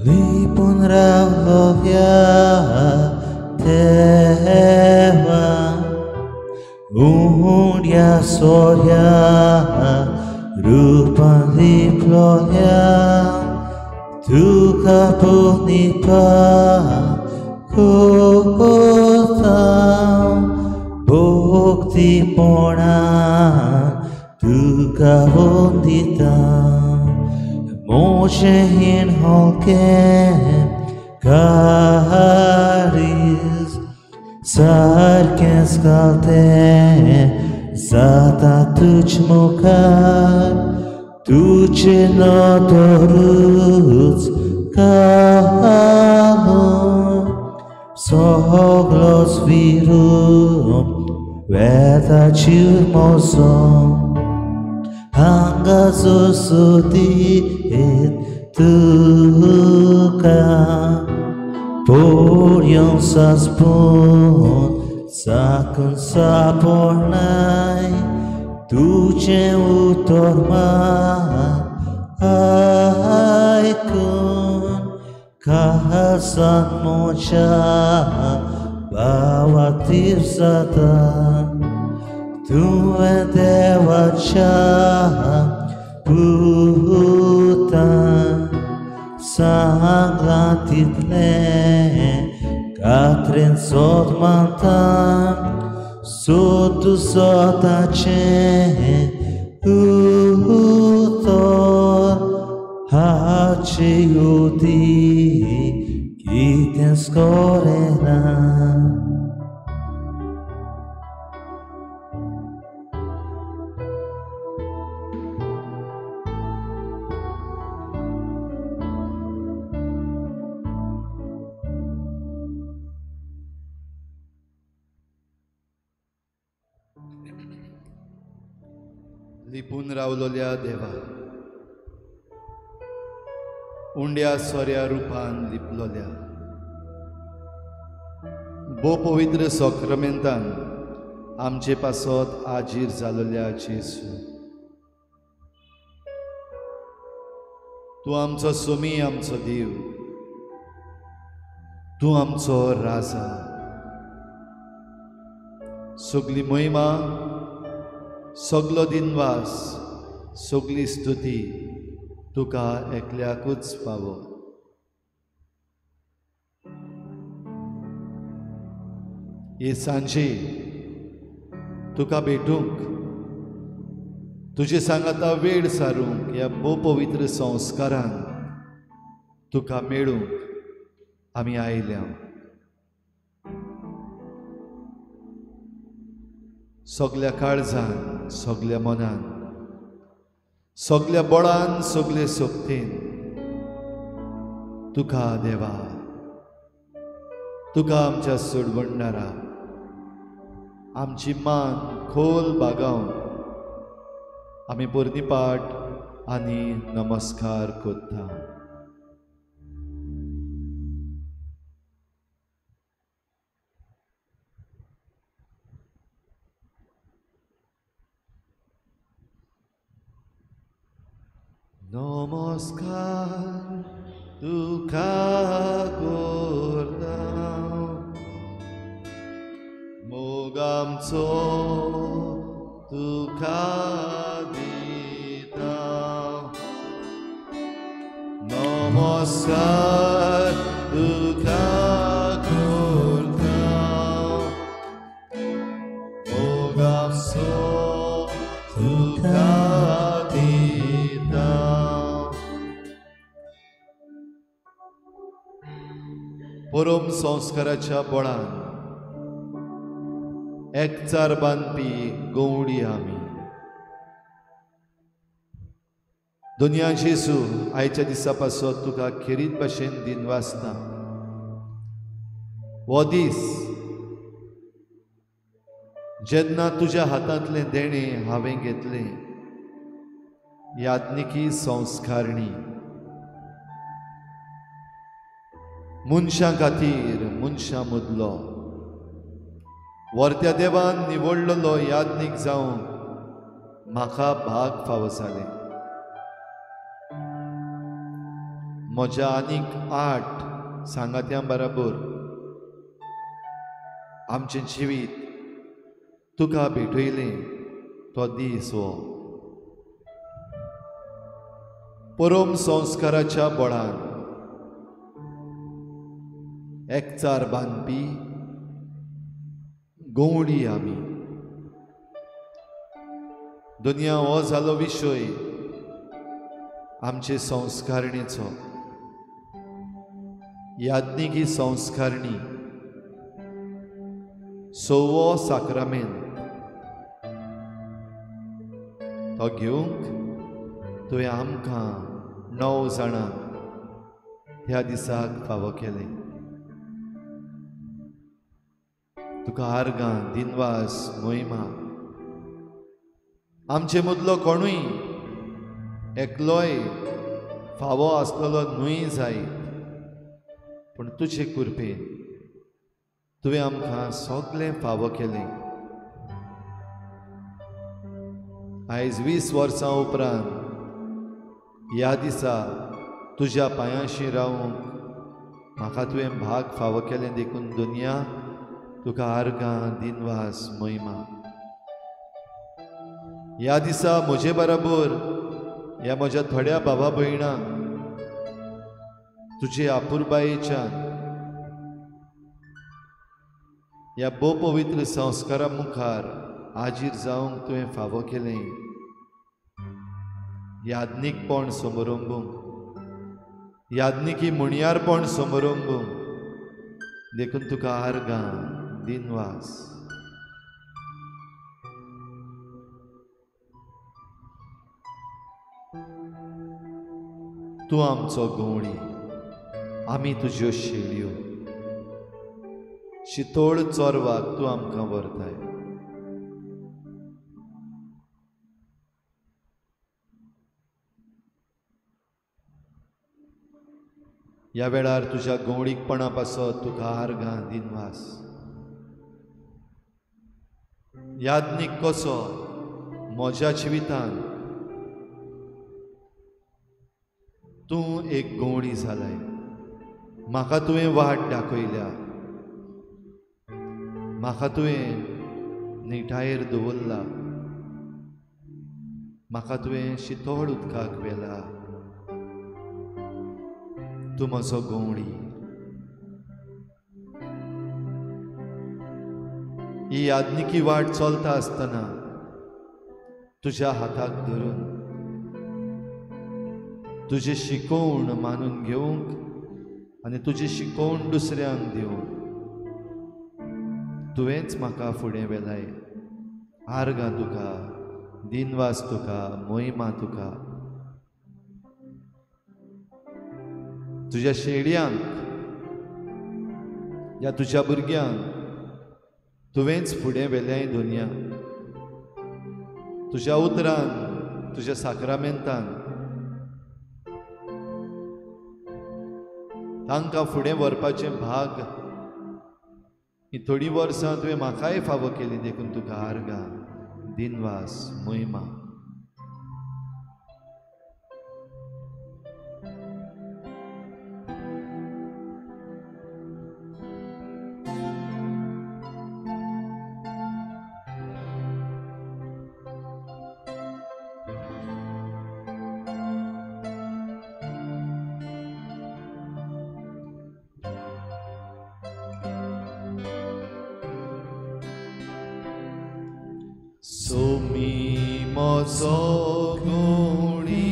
लिपून रावलोल्या देवा उंड्या सोऱ्या रुपान लिपलोल्या तुका पुनिपा कोता भक्तीपणान तुका वंदिता म्हजें हलकें काळीज सारकेंच घालतें जाता तुज मुखार तुजे नदरूच घालून सगलोच विरूं वेता जीव म्हजो हांगा सोदीत तुका पोळयोन सासपून साकून सापडनाय तुजें उतर मात आयकून काळजान म्हज्या भावातीर जाता तुवें देवाच्या पुतान सांगलां तितलें कात्रेन सोद मानता सोद सोदाचें उतर हाचे उदीक कितेंच कळना. लिपून रावलोल्या देवा उंड्या सोऱ्या रुपान लिपलोल्या भो पवित्र सक्रमेंतान आमचे पासत आजीर जालोल्या जेजू तूं आमचो सोमी आमचो देव तूं आमचो राजा. सगली महिमा सगलो दिनवास सगली स्तुती तुका एकल्याकूच पावो. हे सांजे तुका भेटूंक तुजे सांगाता वेळ सारूंक ह्या भोव पवित्र संस्कारान तुका मेळूंक आमी आयल्या. सगल्या काळजान सगल्या मनान सगल्या बळान सगले शक्तीन तुका देवा तुका आमच्या सोडवणणारा आमची मान खोल बागावन आमी पोरणीपाठ आनी नमस्कार करता. नमस्कार तुका करता मोग आमचो तुका दिता. नमस्कार तुका करता मोग आमचो तुका दिता. परम संस्काराच्या बळान एकचार बांदपी गवडी आमी दुनिया जेजू आयच्या दिसा पासत तुका खेरीत भाशेन दिनवासता. हो दीस जेन्ना तुज्या हातांतलें देणें हांवें घेतलें याज्ञिकी संस्कारणी मनशां खातीर मनशां मदलो वर्त्या देवान निवडलेलो याज्ञीक जावन म्हाका भाग फावो जालें. म्हज्या आनीक 8 सांगात्यां बराबर आमचें जिवीत तुका भेटयलें तो दीस हो। परम संस्काराच्या बळान एकचार बांदपी गवळी आमी। दुनिया हो जालो विशय आमचे संस्कारणेचो, याज्ञिकी संस्कारणी, सवो साक्रामेंत तो घेवंक तुवें आमकां 9 जाणांक ह्या दिसाक फावो केलें। तुका आर्गां, दिनवास, मोहिमा। आमचे मदलो कोणूय एकलोय फावो आसलेलो न्हय जायत, पूण तुजे कृपेन तुवें आमकां सगळें फावो केलें। आयज 20 वर्सां उपरांत ह्या दिसा तुज्या पांयांशी रावूंक म्हाका तुवें भाग फावो केलें देखून दुनिया तुका आर्गां, दिनवास, मोहिमा। ह्या दिसा म्हजे बराबर ह्या म्हज्या थोड्या बाबा भयणांक तुजे आपुरबायेच्यान ह्या भोव पवित्र संस्कारा मुखार आजीर जावंक तुवें फावो केलें। याज्ञिकपण समरंबूंक, याज्ञिकी मुणयारपण समरंबूंक देखून तुका आर्गां, दिनवास। तूं आमचो गवळी, आमी तुज्यो शेळयो, शितोळ चोरवाक तूं आमकां व्हरताय। ह्या वेळार तुज्या गवळीकपणा पासत तुका आर्गां, दिनवास। याज्ञिक कसो म्हज्या जिवितान तूं एक गवळी जालाय, म्हाका तुवें वाट दाखयल्या, म्हाका तुवें निठायेर दवरला, म्हाका तुवें शितोळ उदकाक व्हेला। तूं म्हजो गवळी। ही याज्ञिकी वाट चलता आसतना तुज्या हाताक धरून तुजी शिकोवण मानून घेवंक आनी तुजी शिकोवण दुसऱ्यांक दिवंक तुवेंच म्हाका फुडें व्हेलाय। आर्गां तुका, दिनवास तुका, मोहिमा तुका। तुज्या शेळयांक या तुज्या भुरग्यांक तुवेंच फुडें व्हेल्याय दुनिया। तुज्या उतरान, तुज्या साक्रामेंतान तांकां फुडें व्हरपाचें भाग ही थोडीं वर्सां तुवें म्हाकाय फावो केली देखून तुका आर्गां, दिनवास, मोहिमा। सोमी म्हजो गवळी,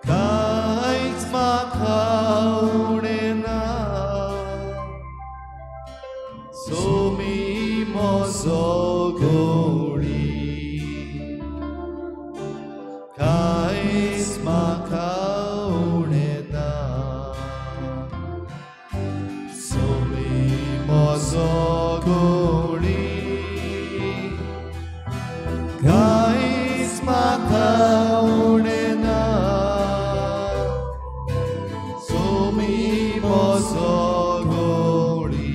कांयच म्हाका उणें ना। सोमी म्हजो गवळी, कांयच म्हाका उणें ना। सोमी म्हजो गवळी, कांयच म्हाका उणें ना। सोमी म्हजो गवळी,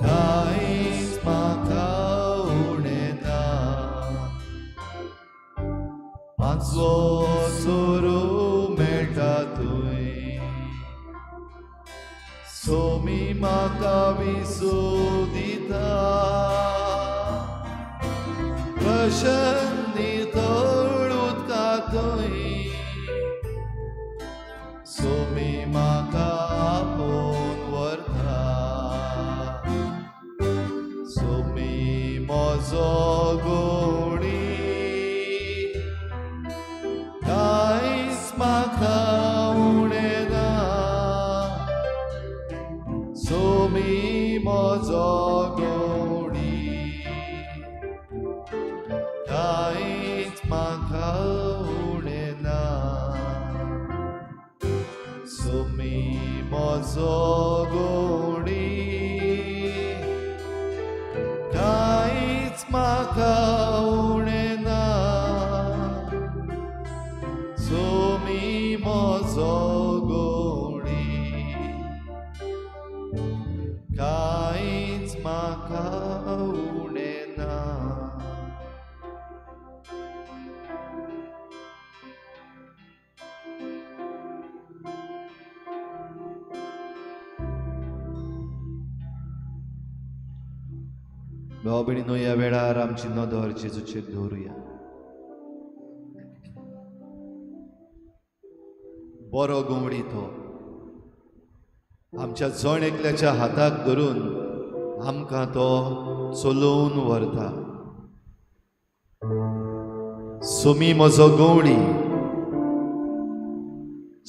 कांयच म्हाका उणें ना। पांचवो सुरू मेळटा थंय. सोमी म्हाका विसू दिता, प्रसन्न नितळ उदका थंय. सोमी म्हाका आपोवन व्हरता, सोमी म्हजो गोडी, कांयच म्हाका उणें ना. सोमी म्हजो गोडी, कांयच म्हाका उणें ना. सोमी म्हजो गोडी, कांयच म्हाका उणें ना. सोमी म्हजो गोडी, कांयच म्हाका उणें ना. भाव भयणीनो, ह्या वेळार आमची नदर जेजूचेर दवरुया. बरो गवळी तो आमच्या जण एकल्याच्या हाताक धरून आमकां तो चलोवन व्हरता. सोमी म्हजो गवळी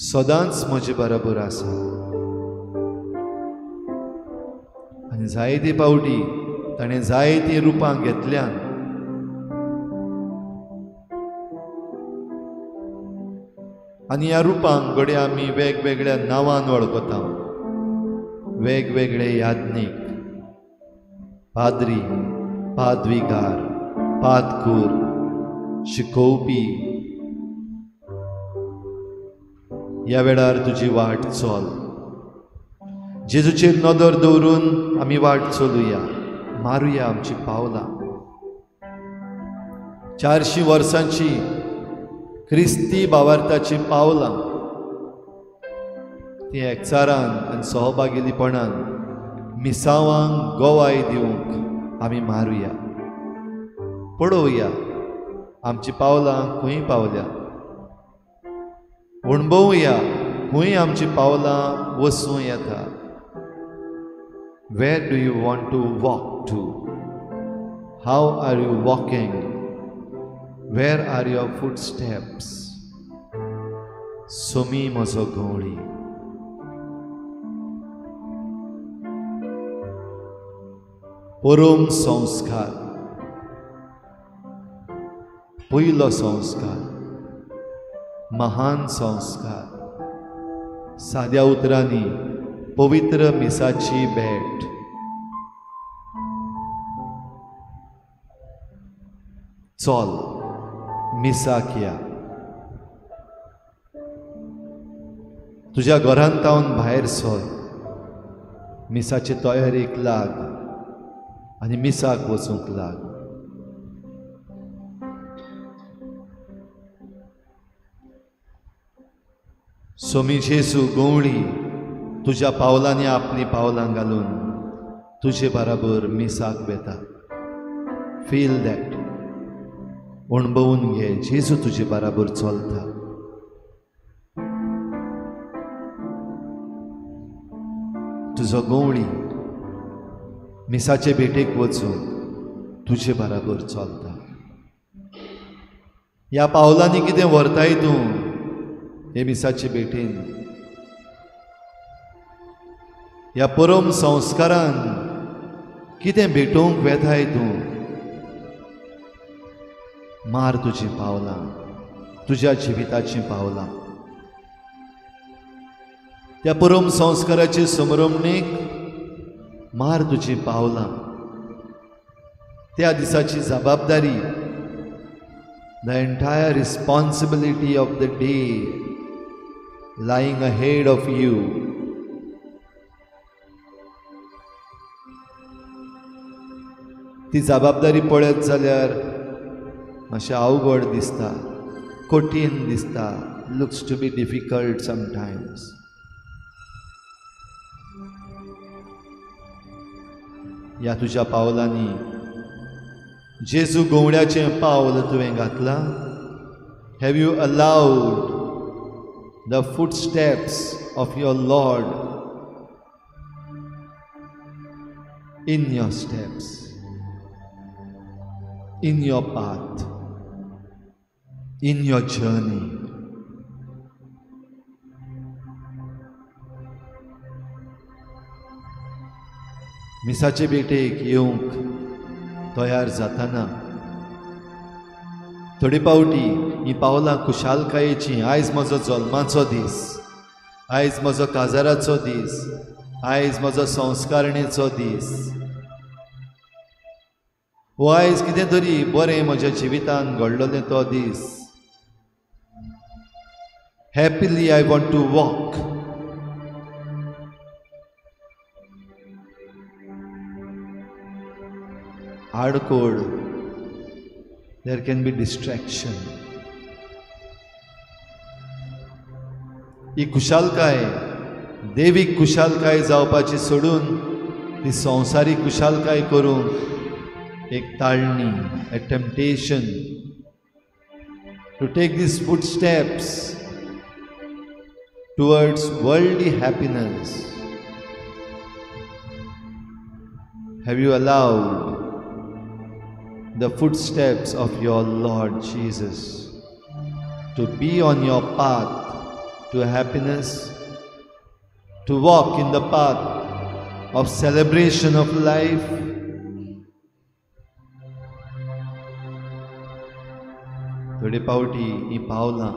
सदांच म्हजे बरोबर आसा. आनी जायते पावटी ताणें जायतीं रुपां घेतल्यान. आनी ह्या रुपांक घडये आमी वेगवेगळ्या नांवान वळखता. वेगवेगळे याज्ञीक, पाद्री, पादविगार, पादकूर, शिकोवपी. ह्या वेळार तुजी वाट चल. जेजूचेर नदर दवरून आमी वाट चलुया, मारुया आमची पावलां. 400 वर्सांची क्रिस्ती भावार्थाची पावलां ती एकचारान आनी सहभागीपणान मिसावांक गवाय दिवंक आमी मारुया. पळोवया आमची पावलां खंय पावल्या, अणभवया खंय आमची पावलां वचूं येता. Where do you want to walk to? How are you walking? Where are your footsteps? Somi म्हजो गवळी. परम संस्कार, पयलो संस्कार, महान संस्कार. साद्या उतरांनी पवित्र मिसाची भेट. चल मिसाक या. तुज्या घरांत तावन भायर सर, मिसाचे तयारेक लाग आनी मिसाक वचूंक लाग. सोमी जेजू गवळी तुज्या पावलांनी आपलीं पावलां घालून तुजे बराबर मिसाक वेता. फील that, अणभवून घे, जेजू तुजे बराबर चलता. तुजो गवळी मिसाचे भेटेक वचून तुजे बराबर चलता. ह्या पावलांनी कितें व्हरताय तूं हे मिसाचे भेटेन? ह्या परम संस्कारान कितें भेटोवंक वेताय तूं? मार तुजीं पावलां, तुज्या जिविताचीं पावलां. त्या परम संस्काराचे समरमणेक मार तुजीं पावलां. त्या दिसाची जबाबदारी, the entire responsibility of the day lying ahead of you. ती जबाबदारी पळयत जाल्यार मातशें अवघड दिसता. कठीण दिसता, looks to be difficult sometimes. ह्या तुज्या पावलांनी जेजू गोवड्याचें पावल तुवें घातलां? Have you allowed the footsteps of your Lord in your steps, in your path, in your journey? मिसाचे भेटेक येवंक तयार जाताना थोडे पावटी ही पावलां खुशालकायेची, आयज म्हजो जल्माचो दीस, आयज म्हजो काजाराचो दीस, आयज म्हजो संस्कारणेचो दीस, वो आयज कितें तरी बरें म्हज्या जिवितान घडलेलें तो दीस. Happily I want to walk. आडकोड, there can be distraction. ही खुशालकाय देवीक खुशालकाय जावपाची सोडून ती संवसारीक खुशालकाय करूंक एक ताळणी, a temptation to take these footsteps towards worldly happiness. Have you allowed the footsteps of your Lord Jesus to be on your path to happiness, to walk in the path of celebration of life? थोडे पावटी ही पावलां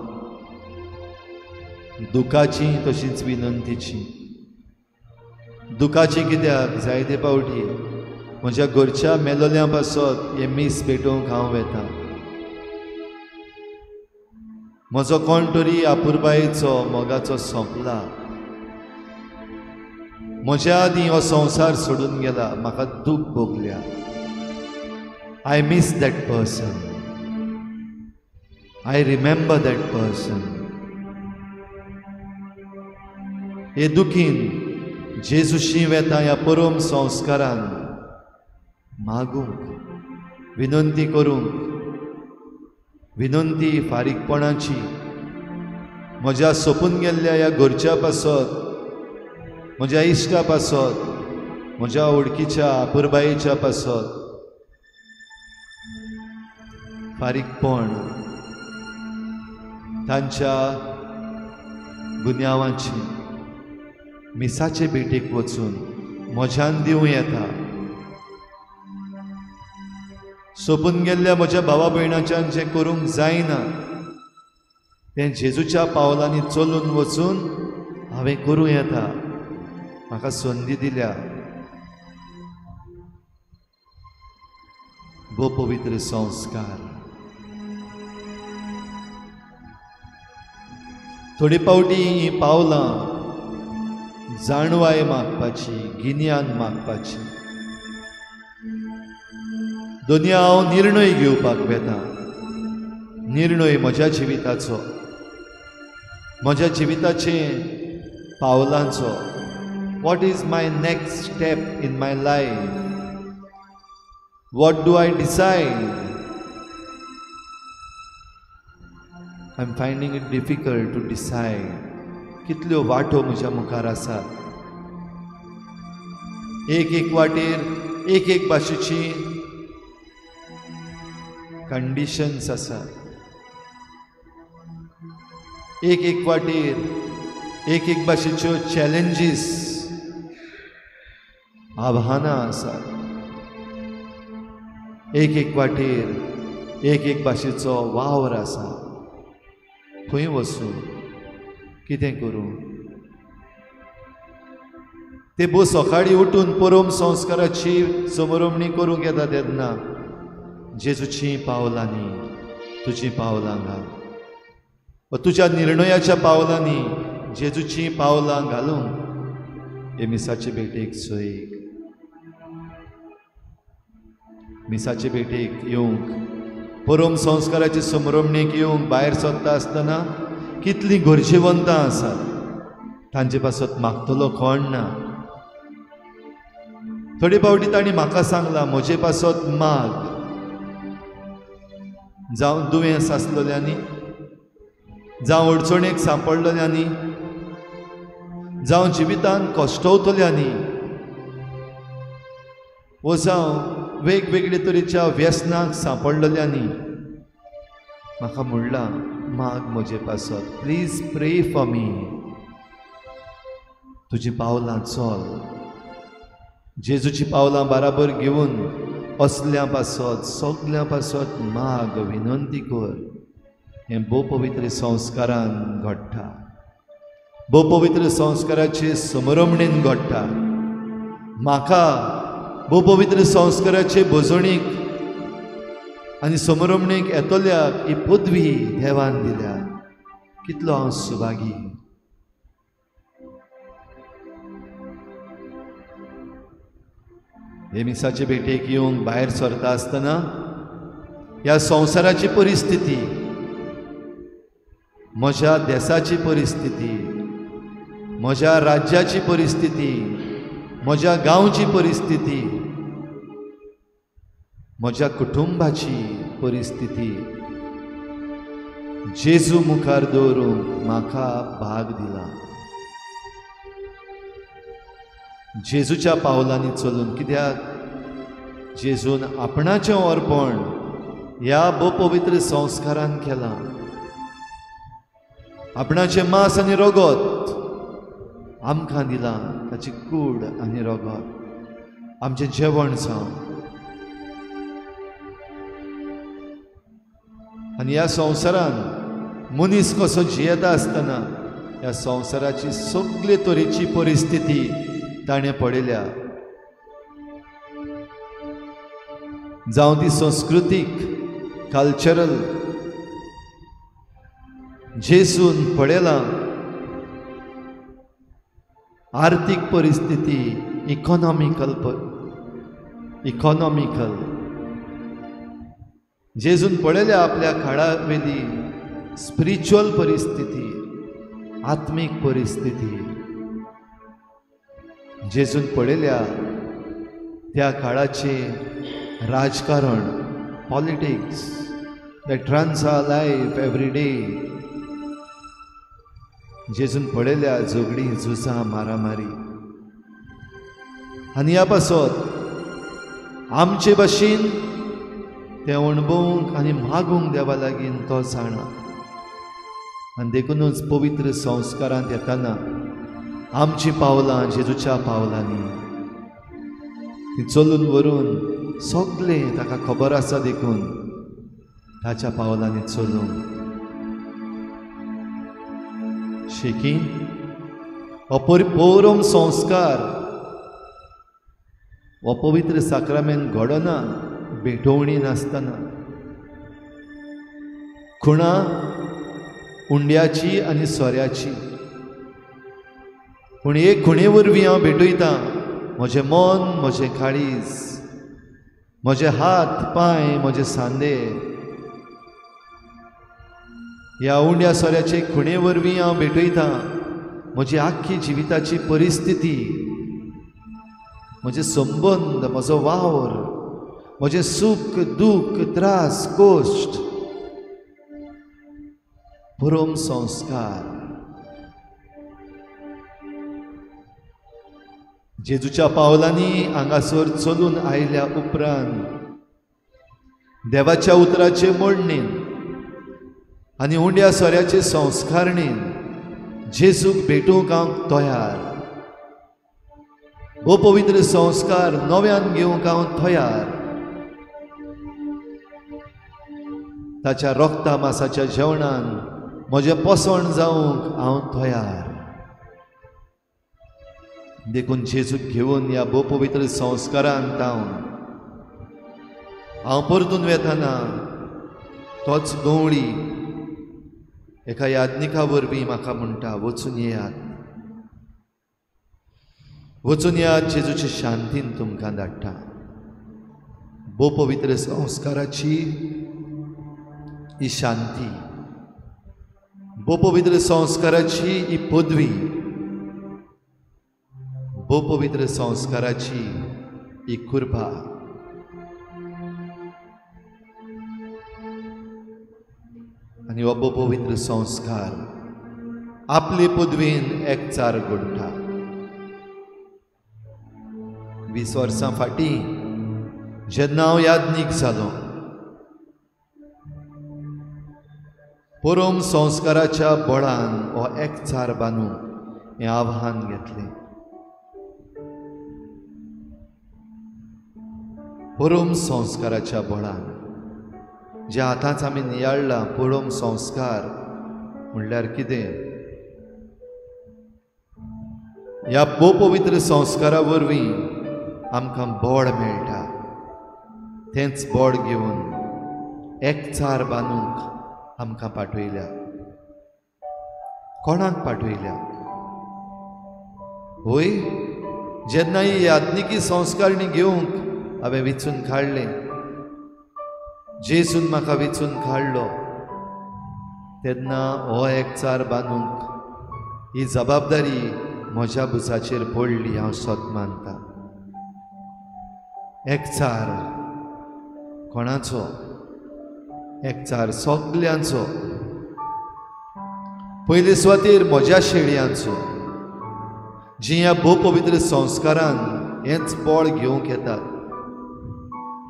दुखाची तशीच विनंतीची. दुखाची कित्याक? जायते पावटी म्हज्या घरच्या मेलोल्या पासत हें मीस पेटोवंक हांव वेता. म्हजो कोण तरी आपुरबायेचो मोगाचो सोंपला, म्हज्या आदीं हो संवसार सोडून गेला, म्हाका दूख भोगल्या. I miss that person, I remember that person. हे दुखीन जेजूशी वेता ह्या परम संस्कारान मागूंक, विनंती करूंक, विनंती फारीकपणाची म्हज्या सोंपून गेल्ल्या ह्या घरच्या पासत, म्हज्या इश्टा पासत, म्हज्या वळखीच्या आपुरबायेच्या पासत फारीकपण तांच्या गुन्यांवाची मिसाचे भेटेक वचून म्हज्यान दिवं येता. सोंपून गेल्ल्या म्हज्या भावा भयणाच्यान जें करूंक जायना तें जेजूच्या पावलांनी चलून वचून हांवें करूं येता. म्हाका संदी दिल्या. भोव पवित्र संस्कार. थोडे पावटी हीं पावलां जाणवाय मागपाची, गिन्यान मागपाची. दोनी हांव निर्णय घेवपाक वेता, निर्णय म्हज्या जिविताचो, म्हज्या जिविताचे पावलांचो. What is my next step in my life? What do I decide? I am finding it difficult to decide. कितल्यो वाटो म्हज्या मुखार आसात. एक एक वाटेर एक एक भाशेची कंडिशन्स आसात. एक एक वाटेर एक एक भाशेच्यो चॅलेंजीस, आव्हानां आसात. एक एक वाटेर एक एक भाशेचो वावर आसा. खंय वचूं, कितें करूं? ते भोव सकाळीं उठून परम संस्काराची समरमणी करूंक येता तेन्ना जेजूची पावलांनी तुजीं पावलां घाल, वा तुज्या निर्णयाच्या पावलांनी जेजूची पावलां घालूंक हे मिसाचे भेटेक सोयीक, मिसाचे भेटेक येवंक परम संस्काराची समरमणेक येवंक भायर सरता आसतना कितलीं गरजेवंतां आसात, तांचे पासत मागतलो कोण ना. थोडे फावटी तांणी म्हाका सांगलां, म्हजे पासत माग. जावं दुयेंस आसलेल्यांनी, जावं अडचणेक सांपडलेल्यांनी, जावं जिवितान कश्टवतल्यांनी, वो जावं वेगवेगळे तरेच्या व्यसनाक सांपडलेल्यांनी म्हाका म्हणलां, माग म्हजे पासत, प्लीज प्रे फॉर मी. तुजी पावलां चल, जेजूची पावलां बराबर घेवन असल्या पासत सगल्यां पासत माग, विनंती कर. हें भोव पवित्र संस्कारान घडटा, भोव पवित्र संस्काराचे समरमणेन घडटा. म्हाका भोव पवित्र संस्काराचे भजणीक आनी समरमणेक येतल्याक ही पदवी देवान दिल्या. कितलो हांव सुभागी. हे मिसाचे भेटेक येवंक भायर सरता आसतना ह्या संवसाराची परिस्थिती, म्हज्या देसाची परिस्थिती, म्हज्या राज्याची परिस्थिती, म्हज्या गांवची परिस्थिती, म्हज्या कुटुंबाची परिस्थिती जेजू मुखार दवरूंक म्हाका भाग दिला. जेजूच्या पावलांनी चलून, कित्याक जेजून आपणाचें अर्पण ह्या भोव पवित्र संस्कारान केलां. आपणाचें मांस आनी रगत आमकां दिलां, ताची कूड आनी रगत आमचें जेवण जावं. आनी ह्या संवसारान मनीस कसो जियेता आसतना ह्या संवसाराची सगळे तरेची परिस्थिती ताणें पळयल्या, जावं ती संस्कृतीक, कल्चरल, जेजून पळयलां, आर्थीक परिस्थिती, इकॉनॉमिकल जेजून पळयल्या आपल्या काळा वेली स्पिरिच्युअल परिस्थिती, आत्मीक परिस्थिती जेजून पळयल्या. त्या काळाचे राजकारण, politics that runs our life every day, जेजून पळयल्या झगडीं, झुजां, मारामारी. आनी ह्या पासत आमचे भाशेन तें अणभवूंक आनी मागूंक देवा लागीं तो जाणा. आनी देखुनूच पवित्र संस्कारांत येताना आमचीं पावलां जेजूच्या पावलांनी ती चलून व्हरून सगळें ताका खबर आसा, देखून ताच्या पावलांनी चलूंक शेकी. हो परम संस्कार, हो पवित्र साक्रामेंत घडना भेटवणी नासतना. खुणा उंड्याची आनी सोऱ्याची, पूण एक खुणे वरवीं हांव भेटयतां म्हजें मन, म्हजें काळीज, म्हजे हात पांय, म्हजे सांदे. ह्या उंड्या सोऱ्याचे खुणे वरवीं हांव भेटयतां म्हजी आख्खी जिविताची परिस्थिती, म्हजे संबंद, म्हजो वावर, म्हजें सूख दूख, त्रास, कश्ट. परम संस्कार जेजूच्या पावलांनी हांगासर चलून आयल्या उपरांत देवाच्या उतराचे मोडणेन आनी उंड्या सोऱ्याचे संस्कारणेन जेजूक भेटूंक हांव तयार. भोव पवित्र संस्कार नव्यान घेवंक हांव तयार. ताच्या रक्ता मासाच्या जेवणान म्हजें पोसण जावंक हांव तयार. देखून जेजूक घेवन ह्या भोव पवित्र संस्कारान तावन हांव परतून वेताना तोच गवळी एका याज्ञिका वरवीं म्हाका म्हणटा, वचून येयात, वचून येयात, जेजूचे शांतीन तुमकां धाडटा. भोव पवित्र संस्काराची ही शांती, भोव पवित्र संस्काराची ही पदवी, भोव पवित्र संस्काराची ही कृपा. आनी हो भोव पवित्र संस्कार आपले पदवीन एकचार घडटा. 20 वर्सां फाटीं जेन्ना हांव यादनीक जालो, परम संस्काराच्या बळान हो एकचार बांदूंक हें आव्हान घेतलें. परम संस्काराच्या बळान जे आतांच आमी नियाळ्ळां, परम संस्कार म्हणल्यार कितें, ह्या भोव पवित्र संस्कारा वरवीं आमकां बळ मेळटा. तेंच बळ घेवन एकचार बांदूंक आमकां पाठयल्या. कोणाक पाठयल्या? होय, जेन्ना ही याज्ञिकी संस्कारणी घेवंक हांवें विचून काडलें, जेजून म्हाका विचून काडलो, तेन्ना हो एकचार बांदूंक ही जबाबदारी म्हज्या भुजाचेर पडली. हांव सत मानता. एकचार कोणाचो? एकचार सगल्यांचो. पयले सुवातेर म्हज्या शेळयांचो, जी ह्या भोव पवित्र संस्कारान हेंच बळ घेवंक येतात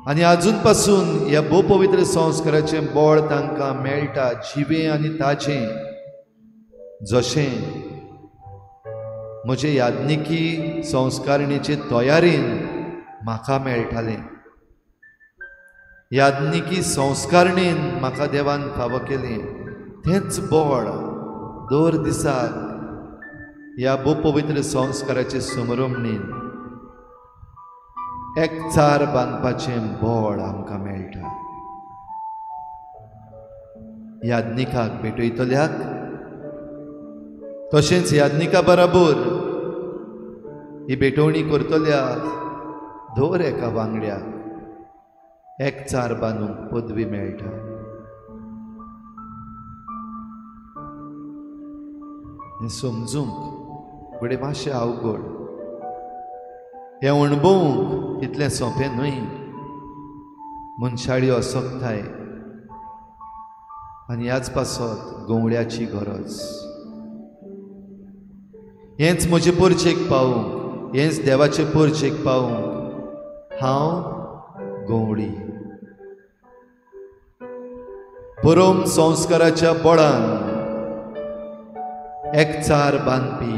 आनी आजून पासून ह्या भोव पवित्र संस्काराचें बळ तांकां मेळटा, जिवें आनी ताजें. जशें म्हजे याज्ञिकी संस्कारणेचे तयारेन म्हाका मेळटालें, याज्ञिकी संस्कारणेन म्हाका देवान फावो केलें, तेंच बळ दर दिसाक ह्या भोव पवित्र संस्काराचे समरमणेन एकचार बांदपाचें बळ आमकां मेळटा. याज्ञिकाक भेटयतल्याक तशेंच याज्ञिका बराबर ही भेटवणी करतल्या दर एका वांगड्याक एकचार बांदूंक पदवी मेळटा. हें समजूंक घडये मातशें अवघड, हें अणभवूंक तितलें सोंपें न्हय. मनशाळी असक्ताय आनी ह्याच पासत गंवड्याची गरज. हेंच म्हजे पोरचेक पावूंक, हेंच देवाचे पोरचेक पावूंक हांव गंवडी. परम संस्काराच्या बळान एकचार बांदपी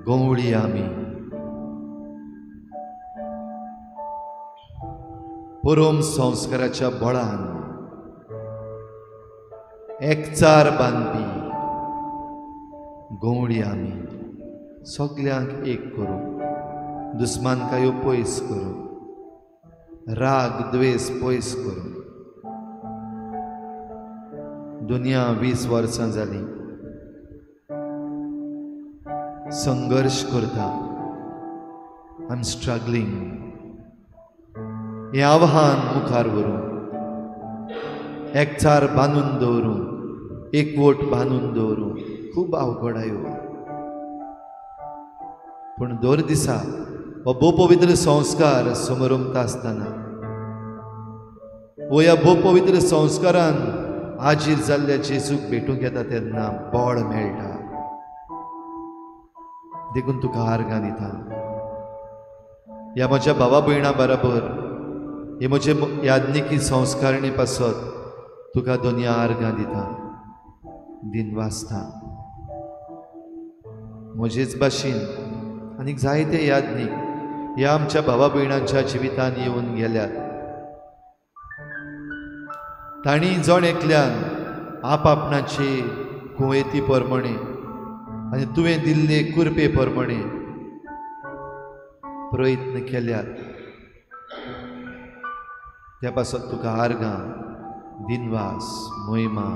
गंवडी आमी. परम संस्काराच्या बळान एकचार बांदपी गंवडी आमी. सगल्यांक एक करूं, दुस्मानकायो पयस करूं, राग द्वेस पयस करूं. दुनिया 20 वर्सां जालीं संघर्श करता. I am struggling. हें आव्हान मुखार व्हरूं, एकचार बांदून दवरूं, एकवट बांदून दवरूं खूब अवघडायो. पूण दर दिसा हो भोव पवित्र संस्कार समरमता आसतना, वो ह्या भोव पवित्र संस्कारान आजीर जाल्ल्या जेजूक भेटूंक येता तेन्ना बळ मेळटा. देखून तुका आर्गां दिता. ह्या म्हज्या भावा भयणां बराबर हे म्हजे याज्ञिकी संस्कारणी पासत तुका दोनया आर्गां दिता, दिनवासता. म्हजेच भाशेन आनीक जायते याज्ञीक ह्या आमच्या भावा भयणांच्या जिवितान येवन गेल्यात. तांणी जण एकल्यान आपआपणाचे कुवेती प्रमाणे आनी तुवें दिल्ले कुरपे प्रमाणे प्रयत्न केल्यात. त्या पासत तुका आर्गां, दिनवास, मोहिमा.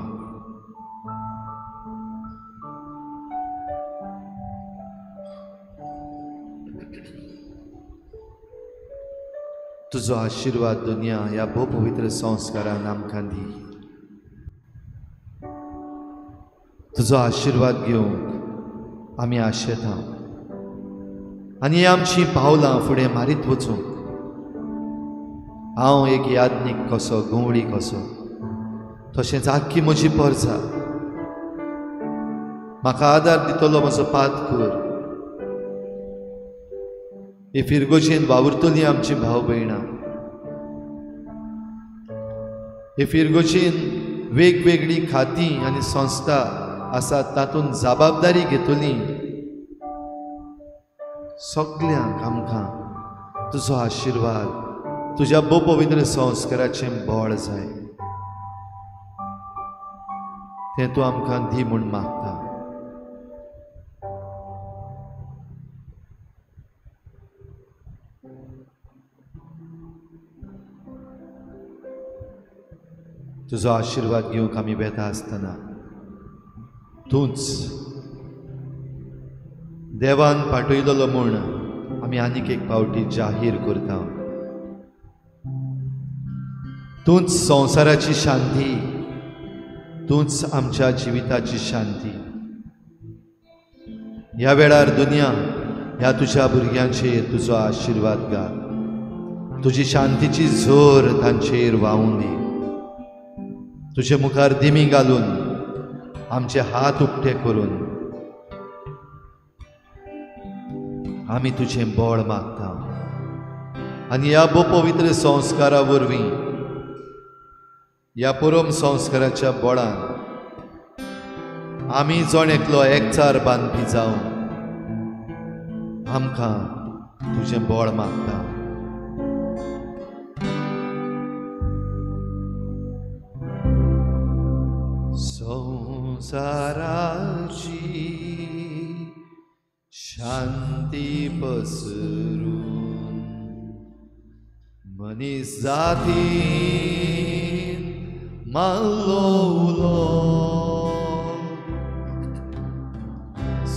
तुजो आशिर्वाद दुनिया ह्या भोव पवित्र संस्कारान आमकां दी. तुजो आशिर्वाद घेवंक आमी आशेता आनी आमचीं पावलां फुडें मारीत वचूंक हांव एक याज्ञीक कसो, गंवळी कसो, तशेंच आख्खी म्हजी परजा म्हाका आदार दितलो म्हजो पादकूर. हे फिरगोजेन वावुरतली आमची भाव भयणां, हे फिरगोजेन वेगवेगळीं खातीं आनी संस्था आसात तातूंत जबाबदारी घेतली. सगल्यांक आमकां तुजो आशिर्वाद, तुज्या भोव पवित्र संस्काराचें बळ जाय, तें तूं आमकां दी म्हूण मागता. तुजो आशिर्वाद घेवंक आमी वेता आसतना तूंच देवान पाठयलेलो म्हूण आमी आनीक एक पावटी जाहीर करता. तूंच संवसाराची शांती, तूंच आमच्या जिविताची शांती. ह्या वेळार दुनिया ह्या तुज्या भुरग्यांचेर तुजो आशिर्वाद घाल, तुजी शांतीची झोर तांचेर व्हांवूं दी. तुजे मुखार दिमी घालून आमचे हात उक्ते करून आमी तुजें बळ मागता आनी ह्या भोव पवित्र संस्कारा वरवीं, ह्या परम संस्काराच्या बळान आमी जण एकलो एकचार बांदपी जावन आमकां तुजें बळ मागता. संवसाराची शांती पसरून मनीस जातीन माल्लो उलो,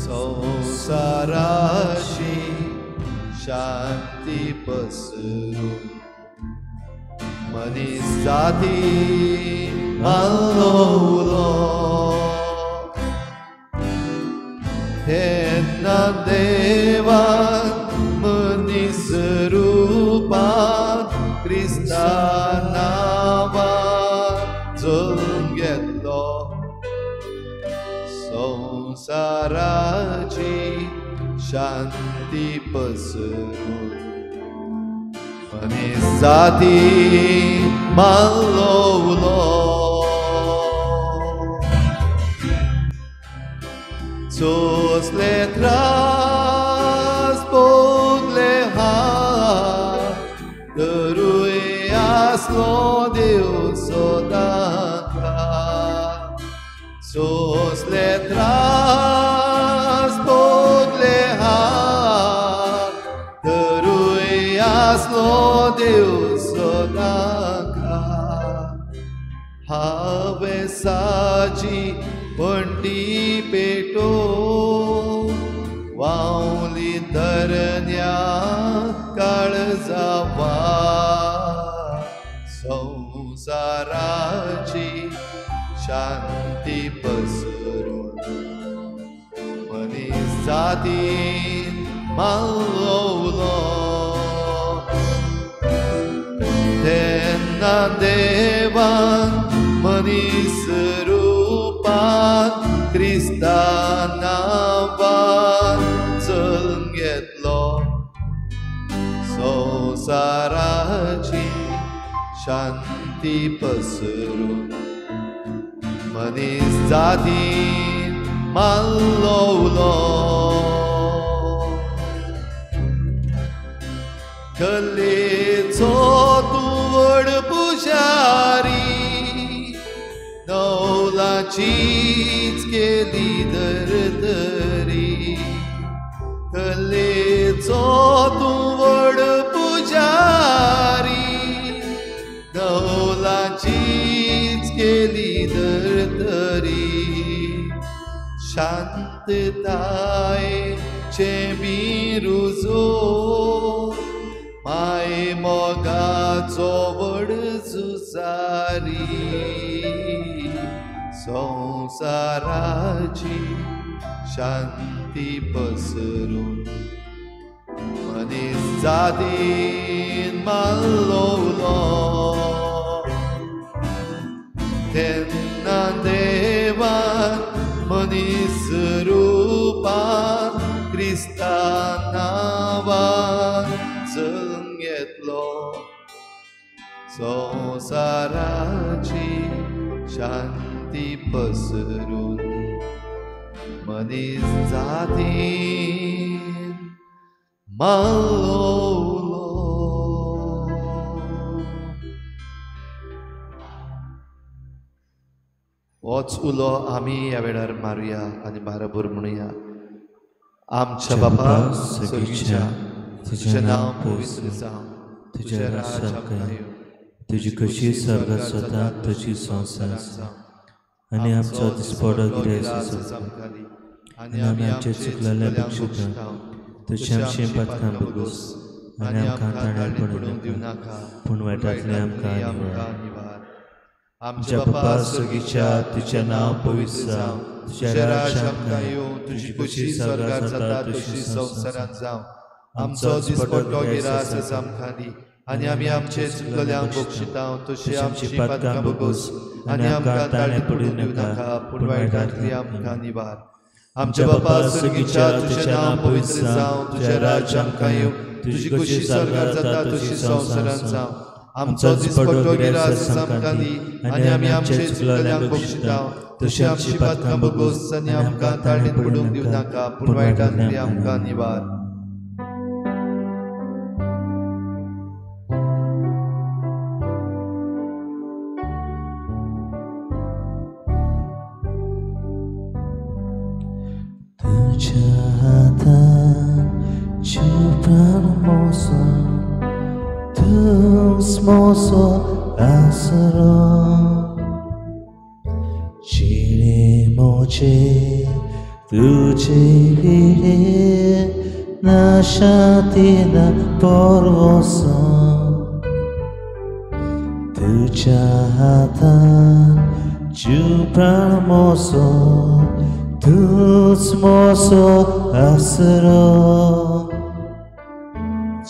संवसाराची शांती पसरून मनीस जातीन माल्लो उलो. तेन्ना देवान मनीस रुपान क्रिस्ता नांवान जल्म घेतलो, संवसाराची शांती पसरून मनीस जातीन माल्लो उलो. सोसले त्रास भोगले हात तरूय आसलो देव सदांच. सोसले त्रास भोगले हात तरूय आसलो देव सदांच. हांवें साजी पणटी पेटो वावली तरण्या काळजावा, संवसाराची शांती पसरून मनीस जातीन माल्लो उलो. तेन्ना देवान मनीस रुपान क्रिस्ता नांवान जल्म घेतलो, संवसाराची शांती पसरून मनीस जातीन माल्लो उलो. कलेचो तूं व्हड पुजारी, नवलाचीच केली धर्तरी. कलेचो तूं व्हड पुजारी, नवलाचीच केली धर्तरी. शांततायेचें बिरुजो माय मोगाचो व्हड झुजारी, संवसाराची शांती पसरून मनीस जातीन मारलो उलो तेन्ना देवान मनीस रुपान क्रिस्ता नांवान जल्म घेतलो संवसाराची शांती पसरून मनीस जातीन मारलो उलो. होच उलो आमी ह्या वेळार मारुया आनी बाराबर म्हणुया. आमच्या बापा सर्गीच्या, तुजें नांव पवित्र जावं, तुजें राज्य आमकां येवं, तुजी कशी स्वर्गात जाता तशी संवसारांत जावं. आनी आमचो दिसपडो गिरेस्त आनी आमी आमचे चुकलेल्या भोगशिता तशी आमची पातकां भोगोस आनी आमकां ताण्यार पडूं दिवनाका, पूण वायटांतलें आमकां निवार. आमच्या बापा सर्गीच्या, तुजें नांव पवित्र जावं, तुजें राज्य आमकां येवं, तुजी कशी स्वर्गात जाता तशी संवसारांत जावं. आमचो दिसपट्टो गिरास आमकां दी आनी आमी आमचे चुकलेल्यांक भोगशिता तशी आमची पातकां भोगोस आनी आमकां ताणें पडूं दिवनाका, पूण वायटांतली आमकां निवार. आमच्या बापा सर्गीच्या, तुजें नांव पवित्र जावं, तुजें राज्य आमकां येवं, तुजी कशी स्वर्गार जाता तशी संवसारांत जावं. आमचो दिसपट्टो गिरास आमकां दी आनी आमी आमचे चुकलेल्यांक भोगशिता तशी आमची पातकां भोगोस आनी आमकां ताणें पडूंक दिवनाका, पूण वायटांतली आमकां निवार. Moso asro chile moche tuche vile nashatina porvoso tuchata chupran moso tus moso asro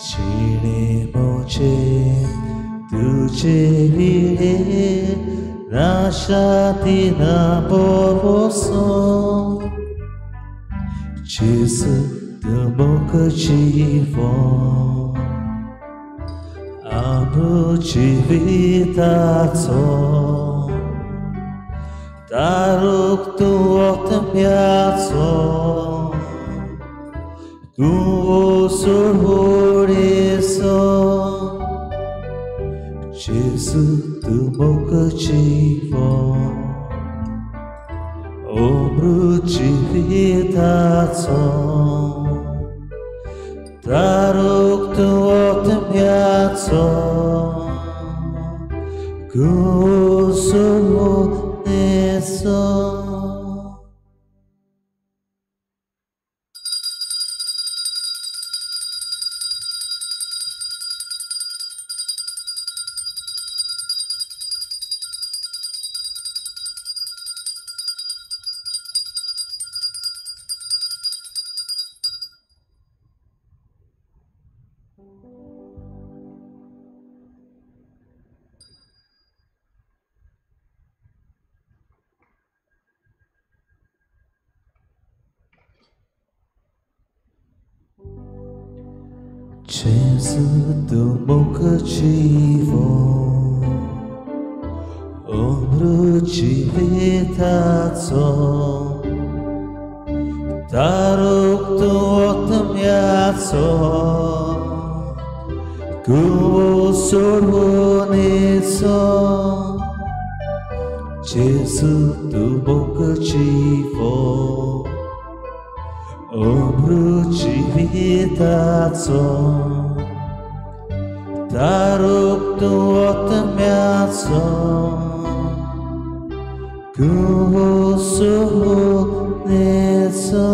chile moche तुझे विले नाशातीना पोवोसो Jesu democrativo Amucivitazo Taruk tu otmiazo Cuo survoriso Gesù tu boccivo Obrucivitazo Taruk tu otmiazo Cuo neso. Gesù tu boccivo Obrucivitazo Taruk tu otmiazo Cuo survonizo Gesù tu boccivo Obrucivitazo Taruk tu otmiazo Cuo survonizo.